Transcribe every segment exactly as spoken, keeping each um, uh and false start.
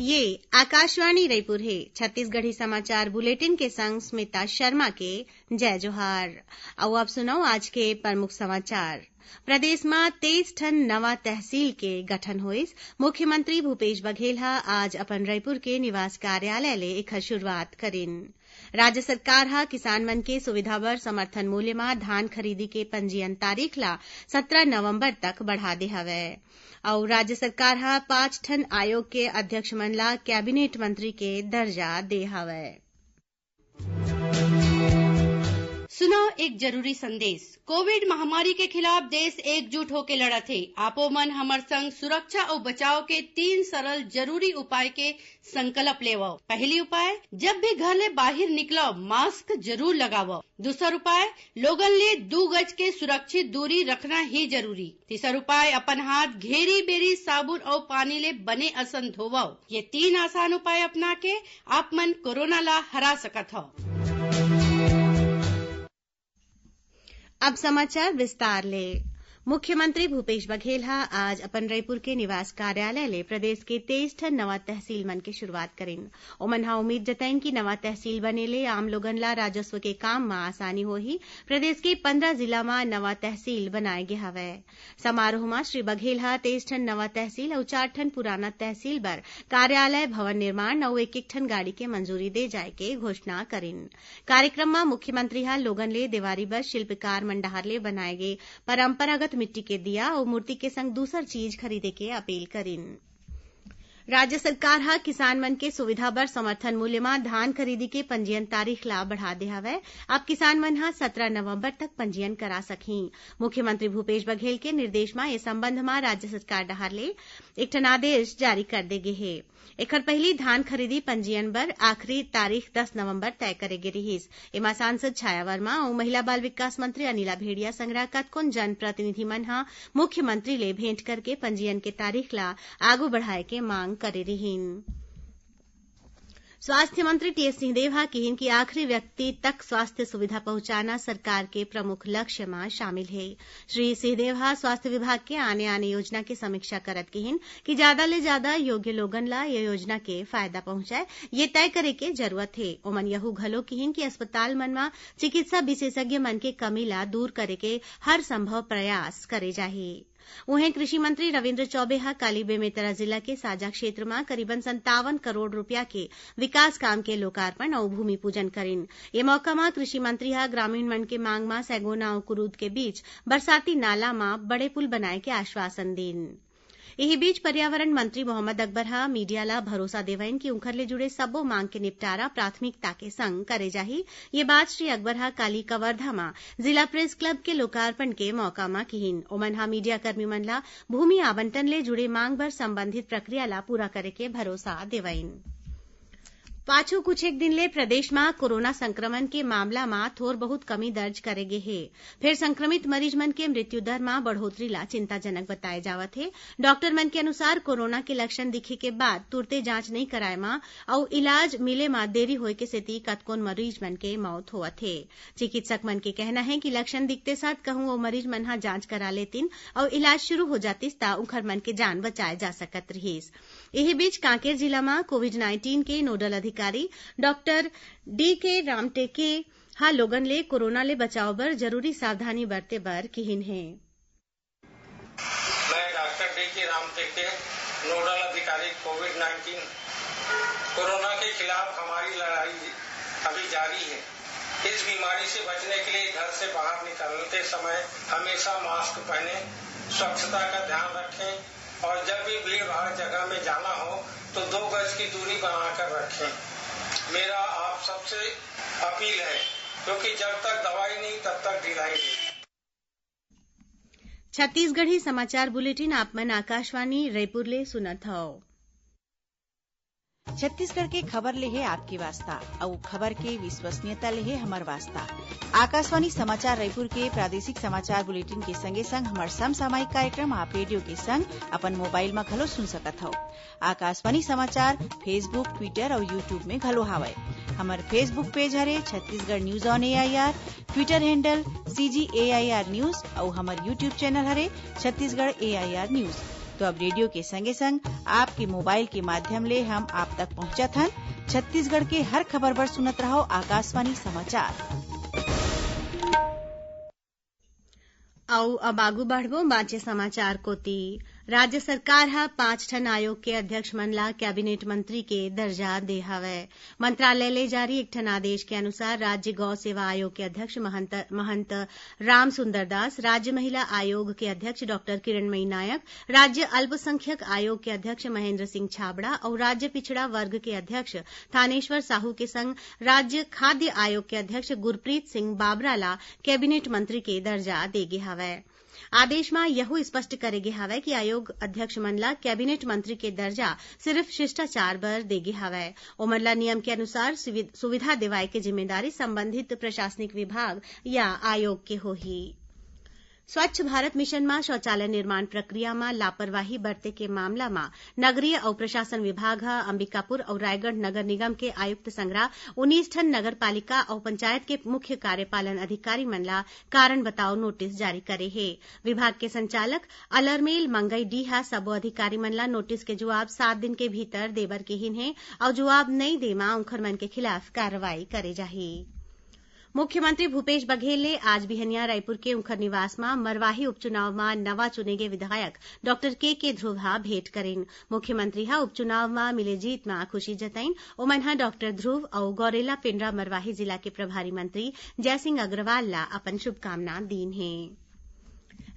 ये आकाशवाणी रईपुर हे। छत्तीसगढ़ी समाचार बुलेटिन के संग स्मिता शर्मा के जय जोहार। अउ अब सुनव आज के प्रमुख समाचार। प्रदेश म तेईस ठन नवा तहसील के गठन होइस। मुख्यमंत्री भूपेश बघेल ह आज अपन रईपुर के निवास कार्यालय ले एखर शुरुआत करिन। राज्य सरकार ह किसान मन के सुविधा बर समर्थन मूल्य म धान खरीदी के पंजीयन तारीख ला सत्रह नवंबर तक बढ़ा दे हवय। अउ राज्य सरकार ह पांच ठन आयोग के अध्यक्ष मन ला कैबिनेट मंत्री के दर्जा दे हवय। सुनव एक जरूरी संदेश। कोविड महामारी के खिलाफ देश एकजुट होके लड़त हे। आपो मन हमर संग सुरक्षा अउ बचाव के तीन सरल जरूरी उपाय के संकल्प लेवव। पहली उपाय, जब भी घर ले बाहिर निकलव, मास्क जरूर लगावव। दूसर उपाय, लोगन ले दू गज के सुरक्षित दूरी रखना ही जरूरी। तीसर उपाय, अपन हाथ घेरी बेरी साबुन अउ पानी ले बने असन धोवव। ये तीन आसान उपाय अपना के आप मन कोरोना ला हरा सकत हव। अब समाचार विस्तार ले। मुख्यमंत्री भूपेश बघेल ह आज अपन रईपुर के निवास कार्यालय ले प्रदेश के तेईस ठन नवा तहसील मन के शुरुआत करिन। ओमन ह उम्मीद जताइन कि नवा तहसील बने ले आम लोगन ला राजस्व के काम म आसानी होही। प्रदेश के पंद्रह जिला म नवा तहसील बनाए गे हवय। समारोह म श्री बघेल ह तेईस ठन नवा तहसील अउ चार ठन पुराना तहसील बर कार्यालय भवन निर्माण अउ एक-एक ठन गाड़ी के मंजूरी दे जाय के घोषणा करिन। कार्यक्रम म मुख्यमंत्री ह लोगन ले देवारी बर शिल्पकार मन डहार ले बनाए गे परंपरागत मिट्टी के दिया अउ मूर्ति के संग दूसर चीज खरीदे के अपील करिन। राज्य सरकार ह किसान मन के सुविधा बर समर्थन मूल्य म धान खरीदी के पंजीयन तारीख ला बढ़ा दे हवय। अब किसान मन ह सत्रह नवंबर तक पंजीयन करा सकही। मुख्यमंत्री भूपेश बघेल के निर्देश म ए संबंध म राज्य सरकार डहार ले एक ठन आदेश जारी कर दे गे हे। एखर पहिली धान खरीदी पंजीयन बर आखिरी तारीख दस नवंबर तय करे गे रिहिस। एमा सांसद छाया वर्मा अउ महिला बाल विकास मंत्री अनिला भेड़िया संघरा कतकोन जनप्रतिनिधि मन ह मुख्यमंत्री ले भेंट करके पंजीयन के तारीख ला आगू बढ़ाए के मांग करे रिहिन। स्वास्थ्य मंत्री टीएस सिंहदेव ह किहिन कि आखिरी व्यक्ति तक स्वास्थ्य सुविधा पहुंचाना सरकार के प्रमुख लक्ष्य म शामिल हे। श्री सिंहदेव ह स्वास्थ्य विभाग के आने-आने योजना के समीक्षा करत किहिन कि जादा ले जादा योग्य लोगन ला ये योजना के फायदा पहुंचय, ये तय करे के जरूरत हे। ओमन यहू घलो किहिन कि अस्पताल मन म चिकित्सा विशेषज्ञ मन के कमी ला दूर करे के हर संभव प्रयास करे जाही। उहें, कृषि मंत्री रविंद्र चौबे ह काली बेमेतरा जिला के साजा क्षेत्र म करीबन संतावन करोड़ रूपिया के विकास काम के लोकार्पण अउ भूमि पूजन करिन। ये मौका म कृषि मंत्री ह ग्रामीण मन के मांग म सैगोना अउ कुरूद के बीच बरसाती नाला म बड़े पुल बनाए के आश्वासन दीन। इही बीच, पर्यावरण मंत्री मोहम्मद अकबर ह मीडिया ला भरोसा देवइन कि उंखर ले जुड़े सब्बो मांग के निपटारा प्राथमिकता के संग करे जाही। ये बात श्री अकबर ह काली कवर्धा म जिला प्रेस क्लब के लोकार्पण के मौका म किहिन। ओमन ह मीडिया कर्मी मन ला भूमि आवंटन ले जुड़े मांग बर संबंधित प्रक्रिया ला पूरा करे के भरोसा देवइन। पाछू कुछ एक दिन ले प्रदेश म कोरोना संक्रमण के मामला म थोर बहुत कमी दर्ज करे गे हे, फेर संक्रमित मरीज मन के मृत्यु दर म बढ़ोतरी ला चिंताजनक बताए जावत हे। डॉक्टर मन के अनुसार, कोरोना के लक्षण दिखे के बाद तुरते जांच नइ कराए म अउ इलाज मिले म देरी होए के सेती कतकोन मरीज मन के मौत होवत हे। चिकित्सक मन के कहना हे कि लक्षण दिखते साथ कहूं ओ मरीज मन ह जांच करा लेतिन अउ इलाज शुरू हो जातिस, त उंखर मन के जान बचाए जा सकत रिहिस। इही बीच, कांकेर जिला म कोविड नाइंटीन के नोडल अधिकारी डॉक्टर डी के रामटेके ह लोगन ले कोरोना ले बचाव बर जरूरी सावधानी बरते बर किहिन हे। मैं डॉक्टर डी के रामटेके, नोडल अधिकारी कोविड नाइंटीन। कोरोना के खिलाफ हमारी लड़ाई अभी जारी है। इस बीमारी से बचने के लिए घर से बाहर निकलते समय हमेशा मास्क पहने, स्वच्छता का ध्यान रखें और जब भी भीड़ भाड़ जगह में जाना हो तो दो गज की दूरी बनाकर रखें। मेरा आप सबसे अपील है, क्योंकि जब तक दवाई नहीं तब तक ढिलाई नहीं। छत्तीसगढ़ी समाचार बुलेटिन आप मन आकाशवाणी रायपुर ले सुनत हव। छत्तीसगढ़ के खबर ले हे आपके वास्ता, अउ खबर के विश्वसनीयता ले हे हमर वास्ता। आकाशवाणी समाचार रायपुर के प्रादेशिक समाचार बुलेटिन के संगे संग हमर समसामयिक कार्यक्रम आप रेडियो के संग अपन मोबाइल म घलो सुन सकत हव। आकाशवाणी समाचार Facebook, Twitter अउ YouTube में घलो हावय। हमर Facebook पेज हरे Chhattisgarh news on AIR, Twitter handle CG AIR news अउ हमर YouTube चैनल हरे छत्तीसगढ़ एआईआर न्यूज। तो अब रेडियो के संगे संग आपके मोबाइल के माध्यम ले हम आप तक पहुंचत हन। छत्तीसगढ़ के हर खबर बर सुनत रहव आकाशवाणी समाचार। अउ अब आगू बढ़बो बांचे समाचार कोति। राज्य सरकार ह पांच ठन आयोग के अध्यक्ष मन ला कैबिनेट मंत्री के दर्जा दे हवय। मंत्रालय ले जारी एक ठन आदेश के अनुसार राज्य गौ सेवा आयोग के अध्यक्ष महंत, महंत राम सुंदर दास, राज्य महिला आयोग के अध्यक्ष डॉक्टर किरणमयी नायक, राज्य अल्पसंख्यक आयोग के अध्यक्ष महेंद्र सिंह छाबड़ा अउ राज्य पिछड़ा वर्ग के अध्यक्ष थानेश्वर साहू के संग राज्य खाद्य आयोग के अध्यक्ष गुरप्रीत सिंह बाबरा ला कैबिनेट मंत्री के दर्जा दे गे हवय। आदेश म यहू स्पष्ट करे गे हवय कि आयोग अध्यक्ष मन ला कैबिनेट मंत्री के दर्जा सिर्फ शिष्टाचार बर दे गे हवय। ओमन ला नियम के अनुसार सुवि-, सुविधा देवाए के जिम्मेदारी संबंधित प्रशासनिक विभाग या आयोग के होही। स्वच्छ भारत मिशन म शौचालय निर्माण प्रक्रिया म लापरवाही बरते के मामला म नगरीय अउ प्रशासन विभाग ह अंबिकापुर अउ रायगढ़ नगर निगम के आयुक्त संघरा उन्नीस ठन नगर पालिका अउ पंचायत के मुख्य कार्यपालन अधिकारी मन ला कारण बताओ नोटिस जारी करे हे। विभाग के संचालक अलरमेल मंगई डी ह सबो अधिकारी मन ला नोटिस के जुवाब सात दिन के भीतर देबर किहिन हे अउ जुवाब नइ दे म उंखर मन के खिलाफ कार्रवाई करे जाही। मुख्यमंत्री भूपेश बघेल ने आज बिहनिया रायपुर के उंखर निवास म मरवाही उपचुनाव म नवा चुने गे विधायक डॉक्टर के के ध्रुव ह भेंट करिन। मुख्यमंत्री ह उपचुनाव म मिले जीत म खुशी जतइन। ओमन ह डॉक्टर ध्रुव अउ गौरेला पेंड्रा मरवाही जिला के प्रभारी मंत्री जयसिंह अग्रवाल ला अपन शुभकामना दीन हे।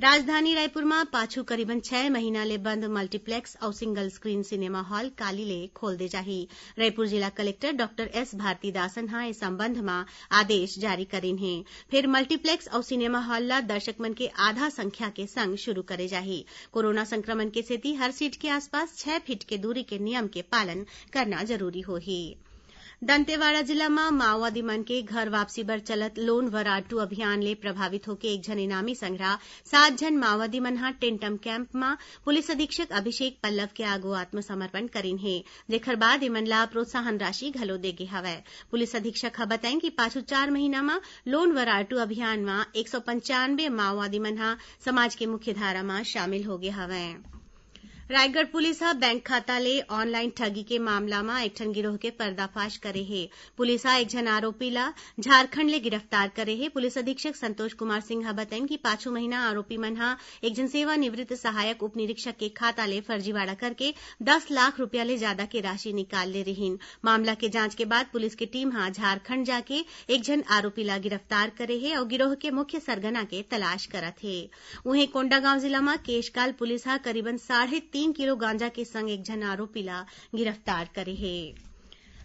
राजधानी रायपुर म पाछू करीबन छह महीना ले बंद मल्टीप्लेक्स अउ सिंगल स्क्रीन सिनेमा हॉल काली ले खोल दे जाही। रायपुर जिला कलेक्टर डॉक्टर एस भारतीदासन ह ए संबंध म आदेश जारी करिन हे। फेर मल्टीप्लेक्स अउ सिनेमा हॉल ला दर्शक मन के आधा संख्या के संग शुरू करे जाही। कोरोना संक्रमण के सेती हर सीट के आसपास छह फीट के दूरी के नियम के पालन करना जरूरी होही। दंतेवाड़ा जिला म माओवादी मन के घर वापसी बर चलत लोन वराटू अभियान ले प्रभावित होके एक झन इनामी संघरा सात झन माओवादी मन ह टेंटम कैंप म पुलिस अधीक्षक अभिषेक पल्लव के आगू आत्मसमर्पण करिन हे, जेखर बाद एमन ला प्रोत्साहन राशि घलो दे गे हवय। पुलिस अधीक्षक ह बताइन कि पाछू चार महीना म लोन वराटू अभियान म एक सौ पंचानवे माओवादी मन ह समाज के मुख्यधारा म शामिल हो गे हवय। रायगढ़ पुलिस ह बैंक खाता ले ऑनलाइन ठगी के मामला म एक ठन गिरोह के पर्दाफाश करे हे। पुलिस ह एक झन आरोपी ला झारखंड ले गिरफ्तार करे हे। पुलिस अधीक्षक संतोष कुमार सिंह ह बतइन कि पाछू महीना आरोपी मन ह एक झन सेवानिवृत्त सहायक उप निरीक्षक के खाता ले फर्जीवाड़ा करके दस लाख रुपया ले जादा के राशि निकाल ले रिहीन। मामला के जांच के बाद पुलिस के टीम ह झारखंड जाके एक झन आरोपी ला गिरफ्तार करे हे अउ गिरोह के मुख्य सरगना के तलाश करत हे। उहें, कोंडागांव जिला म केशकाल पुलिस ह करीबन साढ़े तीन किलो गांजा के संग एक झन आरोपी ला गिरफ्तार करे हे।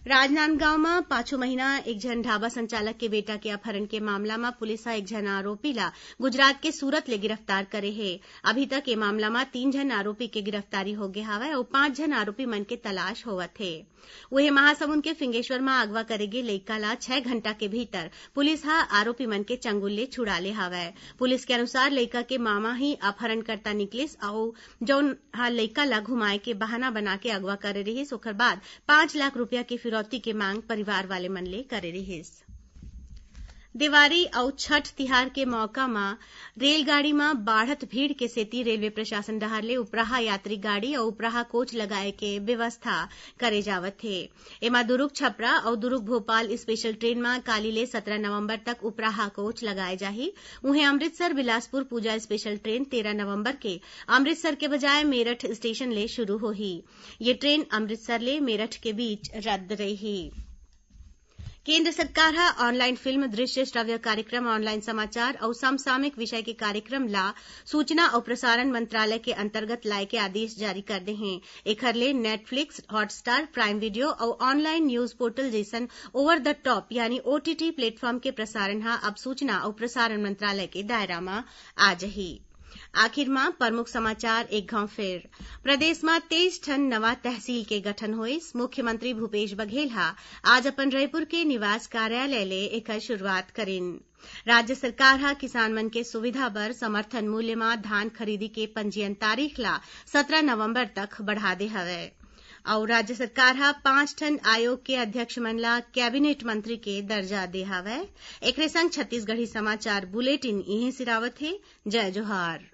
राजनांदगांव म पाछू महीना एक झन ढाबा संचालक के बेटा के अपहरण के मामला म पुलिस ह एक झन आरोपी ला गुजरात के सूरत ले गिरफ्तार करे हे। अभी तक ए मामला म तीन झन आरोपी के गिरफ्तारी हो गे हवय अउ पांच झन आरोपी मन के तलाश होवत हे। उहें, महासमुंद के फिंगेश्वर म अगवा करे गे लइका ला छह घंटा के भीतर पुलिस ह आरोपी मन के चंगुल ले छुड़ा ले हवय। पुलिस के अनुसार, लइका के मामा ही अपहरणकर्ता निकलिस अउ जौन ह लइका ला घुमाए के बहाना बना के अगवा करे रिहिस, ओखर बाद पांच लाख रुपया के फिरौती के मांग परिवार वाले मन ले करे रिहिस। देवारी अउ छठ तिहार के मौका म रेलगाड़ी म बाढ़त भीड़ के सेती रेलवे प्रशासन डहार ले उपराहा यात्री गाड़ी अउ उपराहा कोच लगाए के व्यवस्था करे जावत हे। एमा दुरूग छपरा अउ दुरूग भोपाल स्पेशल ट्रेन म काली ले सतरा नवंबर तक उपराहा कोच लगाए जाही। उहें, अमृतसर बिलासपुर पूजा स्पेशल ट्रेन तेरा नवंबर के अमृतसर के बजाय मेरठ स्टेशन ले शुरू होही। ये ट्रेन अमृतसर ले मेरठ के बीच रद्द रही। केंद्र सरकार ह ऑनलाइन फिल्म, दृश्य श्रव्य कार्यक्रम, ऑनलाइन समाचार अउ समसामयिक विषय के कार्यक्रम ला सूचना अउ प्रसारण मंत्रालय के अंतर्गत लाए के आदेश जारी कर दे हे। एखर ले Netflix, Hotstar, Prime Video अउ ऑनलाइन न्यूज पोर्टल जइसन ओवर द टॉप यानी ओटीटी प्लेटफॉर्म के प्रसारण ह अब सूचना अउ प्रसारण मंत्रालय के दायरा म आ जही। आखिर म प्रमुख समाचार एक घांव फेर। प्रदेश म तेईस ठन नवा तहसील के गठन होइस। मुख्यमंत्री भूपेश बघेल ह आज अपन रईपुर के निवास कार्यालय ले एखर शुरुआत करिन। राज्य सरकार ह किसान मन के सुविधा बर समर्थन मूल्य म धान खरीदी के पंजीयन तारीख ला सतरा नवंबर तक बढ़ा दे हवय। अउ राज्य सरकार ह पांच ठन आयोग के अध्यक्ष मन ला कैबिनेट मंत्री के दर्जा दे हवय। एकरे संग छत्तीसगढ़ी समाचार बुलेटिन इहें सिरावत हे। जय जोहार।